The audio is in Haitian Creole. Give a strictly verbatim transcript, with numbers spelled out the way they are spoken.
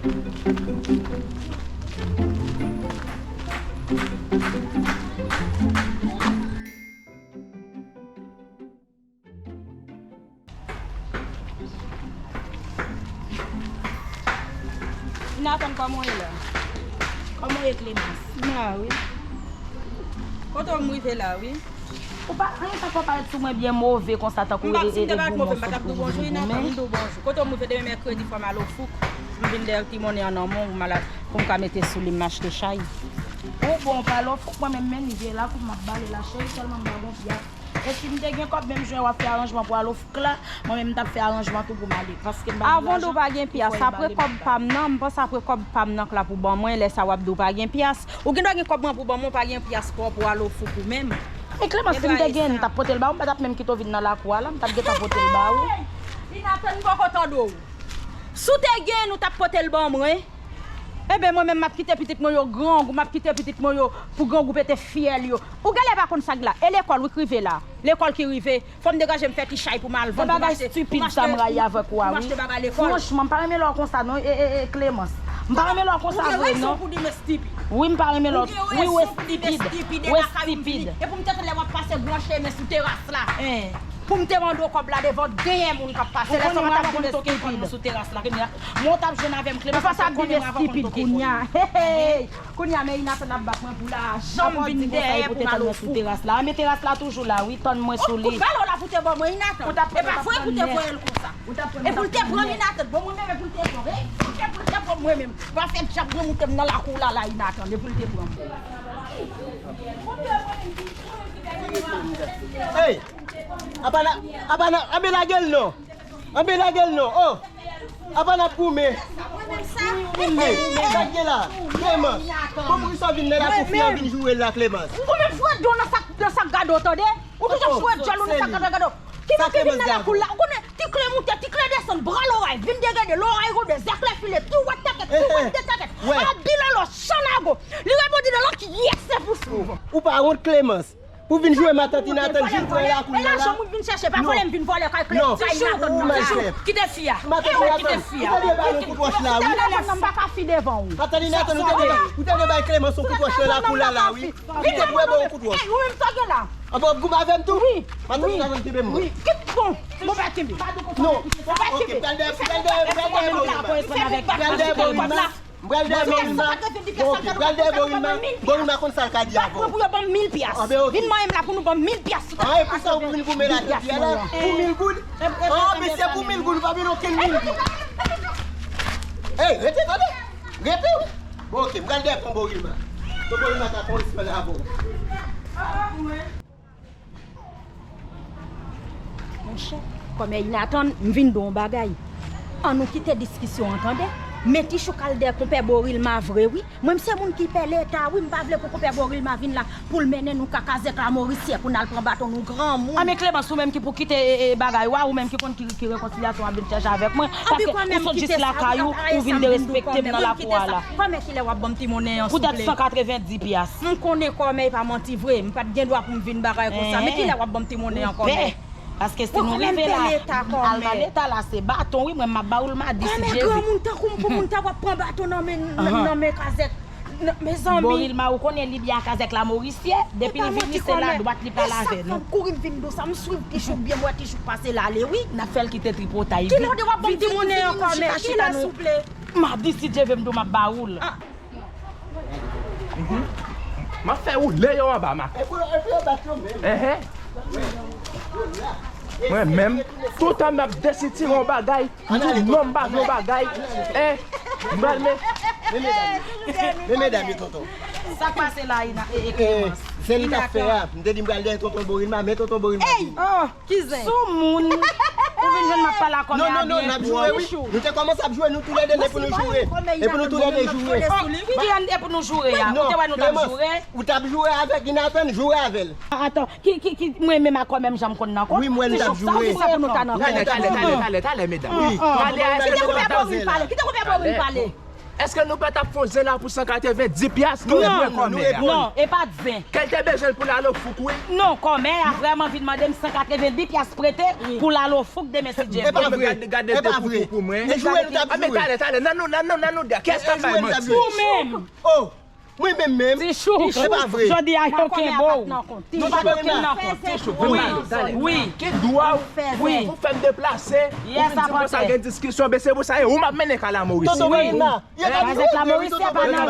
Nathan, kòman w ye la? Kòman w ye, Clémence? M la wi. Kote w m rive la wi. Ou pa, anyen tankou w parèt sou mwen byen move konsa, tankou e, e, e gwo mòso pou goumen. M pa t di w bonjou, Nathan, m di w bonjou. Kote w m rive demen mèkredi, fò m al Ofouk. M vin dèyè ti monnen an nan men w, m al, pou m ka mete sou li, m achte chay. Ou bon, w pa al Ofouk, mwen menm, men rive la, fòk m ap bale la, cheri, sèlman m pa gon pyas. E si m te gen kòb menm jan w ap fè aranjman pou al Ofouk la, mwen menm m t ap fè aranjman tou pou m ale. Paske m pa gen lajan. Avan w di w pa gen pyas, apre kòb pa m nan, m panse apre kòb pa m nan k la pou ban mwen, lè sa w ap di w pa gen pyas. Ou gendwa gen kòb mwen pou ban mwen, w pa gen pyas pa w pou al Ofouk ou menm. Men Clémence, si m te gen, m t ap pote l ba ou, m pa t ap menm kite w vin nan lakou a la, m t ap gentan pote l ba ou. Hey! Inatan, m poko tande w. Si w te gen, ou t ap pote l ban mwen. Enben, mwen menm, m ap kite pitit mwen yo grangou, m ap kite pitit mwen yo pou grangou pete fyèl yo. Ou genlè pa konn sa k la. E lekòl, wi, k rive la. Lekòl ki rive. Fò m degaje m fè ti chay pou m al vann, pou m achte, pou m achte, pou m achte bagay lekòl. Franchman, m pa renmen lè w konsa non, e, e, e, Clémence. M pa renmen lè w konsa vre non. Ou gen rezon pou di m estipid. Wi, m pa renmen lè w, wi, ou estipid. Ou gen rezon pou di m estipid, e lakay ou m vini. E pou m te lè w ap pase gran chemen sou teras la. Pou m te mande w kòb la devan dèyè moun k ap pase. Lè sa w t ap di m estipid. Ou konn mwen avan m toke kòb mwen sou teras la, kounye a, mwen w t ap jwenn avè m, Clémence, w t ap konnen mwen avan w konn toke kòb mwen. Kounye a, men Inatan ap bat mwen pou lajan m vin dèyè pou m al Ofouk. Ou te tann mwen sou teras la. Men teras la toujou la, wi, tann mwen sou li. Ou, ou pa la w la pou te ban mwen, Inatan. E pa vre pou te voye l konsa. E pou l te pran m, Inatan. Bon, mwen menm, e pou l te pran m. E pou l te pran m, mwen menm. Pa fè djab granmoute m nan lakou w la, la, Inatan. E pou l te pran m. Hey! Apa n a, apa n a, anben lage l non. Anben lage l non. Oh! Apa n ap goumen. Hey, sa k gen la? Clémence. Bon, poukisa w vin nan lakou fi an vin joure l la, Clémence? Ou menm foure dlo nan sak, nan sak gade w, tande? Ou toujou ap foure djòl ou nan sak gade w. Ki moun ki vin nan lakou l la? Ou konnen, ti kle moute, ti kle desann, bra loray, vin degede, loray ronde, zèklè file, ti wèt takèt, ti wèt de takèt, a bilolo, channago. Li rebondi nan lang, yes, se pou sou. Ou pa wont, Clémence? Pou vin joure matant Inatan, vin pran lakou la la. E lajan moun vin chèche, pa vòlè m vin vòlè kay Clé, kay Inatan nan lajan. Kite fi a. Kite fi a. Ou tande ba nou kout wòch la, wi. Ou tande ba Clémence yon kout wòch nan lakou la la, wi. Li te dwe ba w kout wòch. Ou menm sa gen la. Anba w ap goumen avè m tou? Wi. Matant Inatan kenbe m. Wi. Kit bon. Bon, pa kenbe. Non. Ok, pral dèyè, pral dèyè, pral dèyè Borilma. Pral dèyè Borilma. M pral dèyè Borilma. Bon, ok, m pral dèyè Borilma. Borilma konn sa l ka di avè w. Pou yo ban m mil pyas. Anben, ok. Vin manyen m la pou nou ban m mil pyas. Ah, e pou sa ou vin goumen la, depi a la, pou mil goud? Ah, men se pou mil goud, ou pa vin okenn mil goud. Hey, rete, tande. Rete, wi. Bon, ok, m pral dèyè Ton Borilma. Ton Borilma ka konn sa l avè w. Monchè, kòmè Inatan, m vin di w yon bagay. Annou kite diskisyon an, tande. Men Tichou k al dèyè konpè Borilma vre, wi. Mwen, m se moun ki pè Leta, wi. M pa vle pou konpè Borilma vin la pou l mennen nou ka kazèk la Morisyè pou n al pran baton nou granmoun. Ah, men Clémence, ou menm ki pou kite, e, e, bagay ou a, ou menm ki konn ki, ki rekonsilyasyon w ap vin chèche avèk mwen. Paske ou sot jis lakay ou, ou vin derespekte m nan lakou a la. Kòmè, kilè w ap ban m ti monnen an, souple? Poutèt san katrevenndis pyas. M konnen kòmè e pa manti vre. M pa t gen dwa pou m vin bagay konsa. Men kilè w ap ban m ti monnen an kòmè? Paske si nou rive la, al nan Leta la, se baton, wi, mwen m ap ba ou l madi si Dye vle. Kòmè granmoun tankou m, pou moun ta w ap pran baton nan men, nan, nan men kazèk. Mezanmi. Borilma, ou konnen Libya kazèk la Morisyè, depi l vini, se la dwat li pral avè nou. E sa k fè m kouri m vin di w sa, m swiv Tichou byen, m wè Tichou pase l ale, wi. N ap fè l kite tripotay. Kilè w di w ap ban m ti monnen an kòmè? Kilè, souple? Madi si Dye vle m di w m ap ba ou l. M ap fè woule yo anba makak. Epi, epi yo bat yo menm. Enhen. Mwen menm, toutan m ap desitire yon bagay, m di non, m pa vle yon bagay. Enhen. M pral men. Men medam yo, men medam yo, tonton. Sa k pase la, Ina, e, e, Clémence? Zen li t ap fè a, m te di m pral dèyè tonton Borilma, men tonton Borilma vini. Ki zen? Sou moun. Ou vin jwenn m ap pale a kòmè a byen pwòp. Non, non, non, n ap joure, wi. Nou te kòmanse ap joure, nou toulède, n ap pou nou joure. E pou nou toulède joure. Ki an e pou nou joure a? Ou te wè nou t ap joure? Ou t ap joure avèk Inatan, joure avè l. Atan, ki, ki, ki, mwen menm a kòmè m janm konn nan kont. Wi, mwen t ap joure. Sa pou nou ta nan kont. Talè, talè, talè, talè, medam. Wi. Talè, kite konpè Borilma pale, kite konpè Borilma pale. Èske nou pa t ap fè yon zen la pou san katrevenndis pyas? Non, non, e pa t zen. Kè l te bezwen l pou l al o fouk, wi. Non, kòmè a vrèman vin mande m san katrevenndis pyas prete pou l al o fouk demen si Dye vle. E pa vre. Gade, gade de fouk pou mwen. E jwe nou t ap jwe. A, men talè, talè, nan nou, nan nou, nan nou de. Kiyès k ap bay manti? Ou menm. Oh, mwen menm menm. Ti Chou. E pa vre. Jodi a yo kenbe w. Nou pa kenbe nan kont. Ti Chou, vin la, talè. Wi. Ki dwa w pou fè m deplase? Ou vin di konsa gen diskisyon, men se pou sa e ou m ap mennen kay la Moris. Tonton Marina. Kazèk la Moris se pa nan.